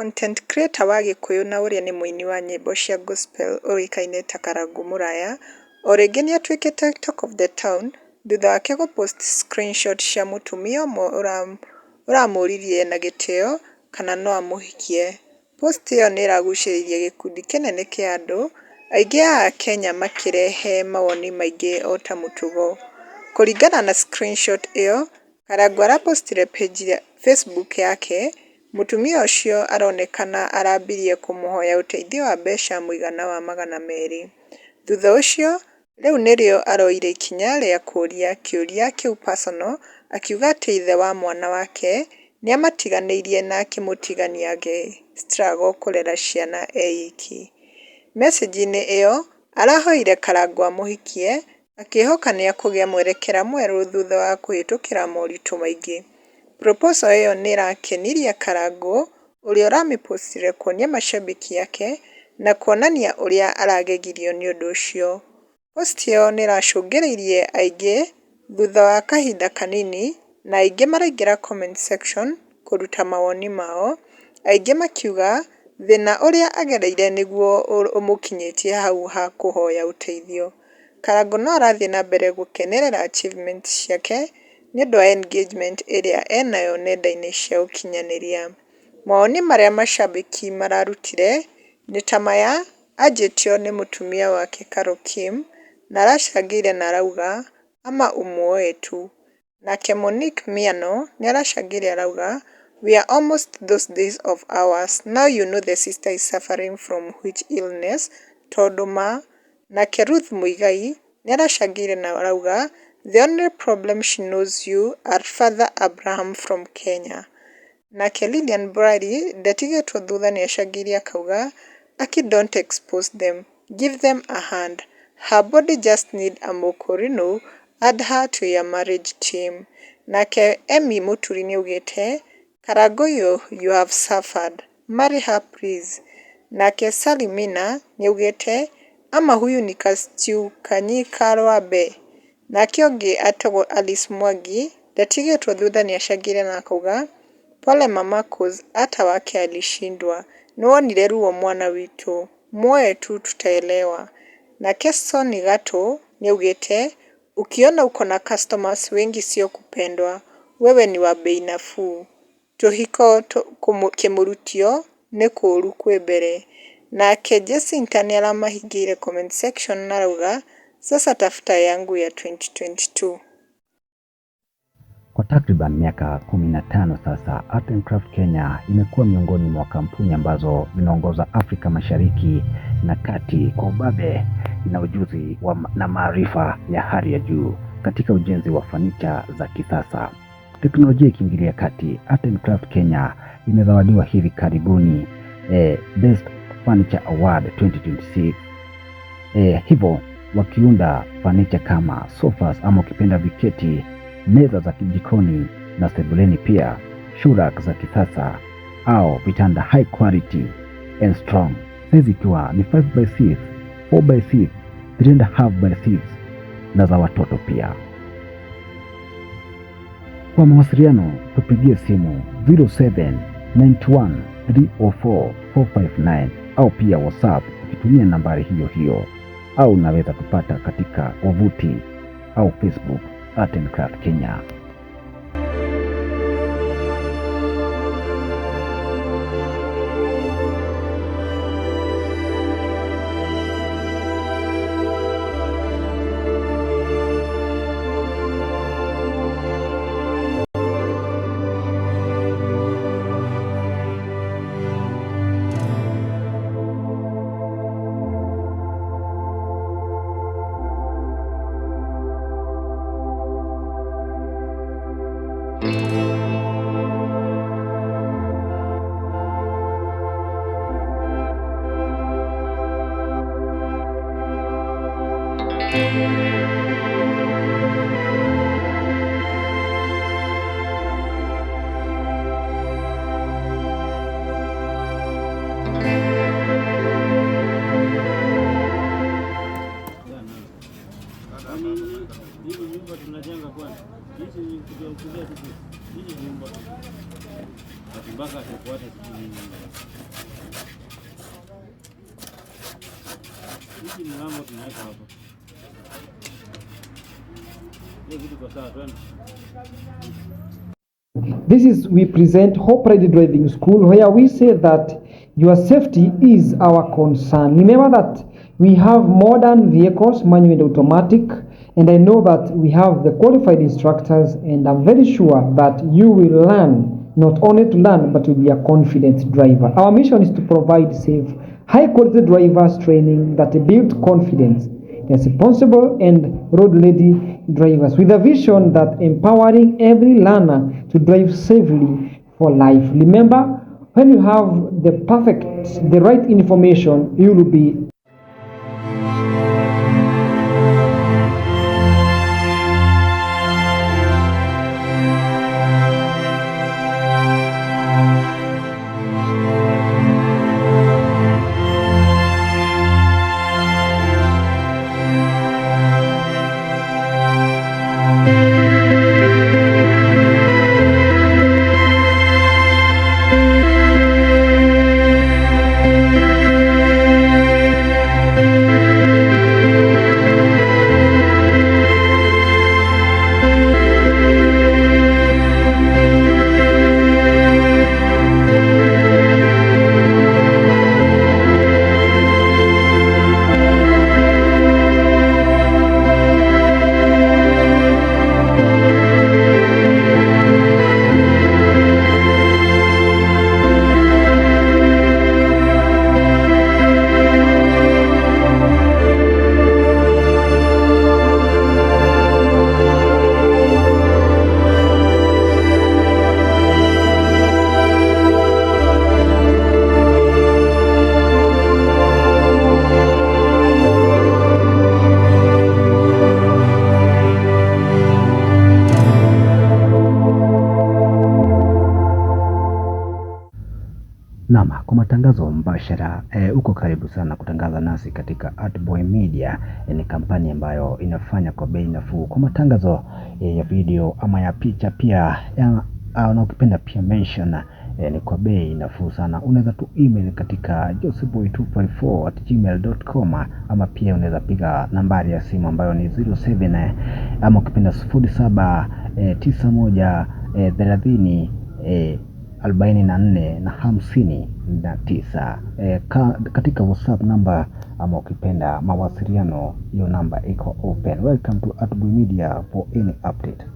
Content creator wa Gĩkũyũ na ũrĩa nĩ mũini wa nyĩmbo cia gospel ũĩkaine ta Karangũ Mũraya, o rĩngĩ nĩatuĩkĩte talk of the town thutha wake gũ post screenshot cia mũtumia ũmwe ũramũririe na gĩtĩo kana no amũhikie. Post ĩyo nĩĩragucĩrĩirie gĩkundi kĩnene kĩa andũ, aingĩ a akenya makĩrehe mawoni maingĩ o ta mũtugo. Kũringana na screenshot ĩyo, Karangũ arapostire page ya Facebook yake, mũtumia ũcio aronekana arambirie kũmũhoya ũteithio wa mbeca mũigana wa 200. Thutha ũcio, rĩu nĩrĩo aroire ikinya rĩa kũũria kĩũria kĩu personal akiuga atĩ ithe wa mwana wake nĩamatiganĩirie na akĩmũtigania agĩ struggle kũrera ciana e iki. Mecĩnji-inĩ ĩyo, arahoire Karangũ amũhikie, akĩhoka nĩekũgĩa mwerekera mwerũ thutha wa kũhĩtũkĩra moritũ maingĩ. Proposal ĩyo nĩĩrakenirie Karangũ ũrĩa ũramĩpostire kuonia mashabiki ake na kuonania ũrĩa aragegirio nĩ ũndũ ũcio. Post ĩyo nĩĩracũngĩrĩirie aingĩ thutha wa kahinda kanini na aingĩ maraingĩra comment section kũruta mawoni mao, aingĩ makiuga thĩna ũrĩa agereire nĩguo ũmũkinyĩtie hau ha kũhoya ũteithio. Karangũ no arathiĩ na mbere gũkenerera achievements ciake nĩũndũ wa engagement ĩrĩa enayo nenda-inĩ cia ũkinyanĩria. Mawoni marĩa mashabiki mararutire nĩ ta maya anjĩtio nĩ mũtumia wake Carol Kim na aracangĩire na arauga ama umuoe tu. Nake Monique Miano nĩaracangĩire arauga we are almost those days of ours now you know the sister is suffering from which illness tondũ ma. Nake Ruth Muigai nĩaracangĩire na arauga the only problem she knows you are Father Abraham from Kenya. Nake Lilian Brari ndatigĩtwo thutha nĩacangĩire akauga aki don't expose them, give them a hand, her body just need a mokorino, add her to your marriage team. Nake Emmy Mũturi nĩaugĩte Karangũ you have suffered, marry her please. Nake Sally Mina nĩaugĩte ama huyu ni Stew Kanyika Rwambe. Nake ũngĩ etagwo Alice Mwangi ndatigĩtwo thutha nĩacangĩire na akauga pole mama cause hata wake alishindwa, nĩwonire ruo mwana witũ, muoe tu tutaelewa. Nake Sony Gato nĩaugĩte ukiona uko na customers wengi sio kupendwa, wewe ni wa bei nafuu. Tũhiko kĩmũrutio nĩ kũũru kwĩ mbere. Nake Jacinta nĩaramahingĩire comment section na arauga sasa tafuta yangu ya 2022. Kwa takriban miaka 15 sasa, Art and Craft Kenya imekuwa miongoni mwa kampuni ambazo zinaongoza Afrika Mashariki na Kati kwa ubabe na ujuzi na maarifa ya hali ya juu katika ujenzi wa fanicha za kisasa. Teknolojia ikiingilia kati, Art and Craft Kenya imezawadiwa hivi karibuni Best Furniture Award 2026. Hivyo wakiunda fanicha kama sofas ama ukipenda viketi, meza za kijikoni na sebuleni, pia shoe rack za kisasa au vitanda high quality and strong, size ikiwa ni 5 by 6, 4 by 6, 3.5 by 6 na za watoto pia. Kwa mawasiliano tupigie simu 0791 304 459 au pia WhatsApp ukitumia nambari hiyo hiyo, au unaweza tupata katika wavuti au Facebook Art and Craft Kenya. Hizi nyumba tunajenga kwani? Hizi kuja tu hizi nyumba mpaka tufuate sijui nini. Hichi mlango tunaweka hapa. Hiyo vitu kwa sawa, twende. This is we present Hope Ready Driving School, where we say that your safety is our concern. Remember that we have modern vehicles, manual and automatic, and I know that we have the qualified instructors, and I'm very sure that you will learn, not only to learn, but to be a confident driver. Our mission is to provide safe, high quality drivers training that build confidence, responsible and road-ready drivers, with a vision that empowering every learner to drive safely for life. Remember, when you have the right information, you will be Naam, kwa matangazo mbashara uko karibu sana kutangaza nasi katika Artboy Media. Ni kampani ambayo inafanya kwa bei nafuu kwa matangazo ya video ama ya picha pia ya, na ukipenda pia mention ni kwa bei nafuu sana. Unaweza tu email katika joseboy254@gmail.com ama pia unaweza piga nambari ya simu ambayo ni 07 ama ukipenda 07 91 30 44 na 59. Katika WhatsApp namba ama ukipenda mawasiliano, hiyo namba iko open. Welcome to Artboy Media for any update.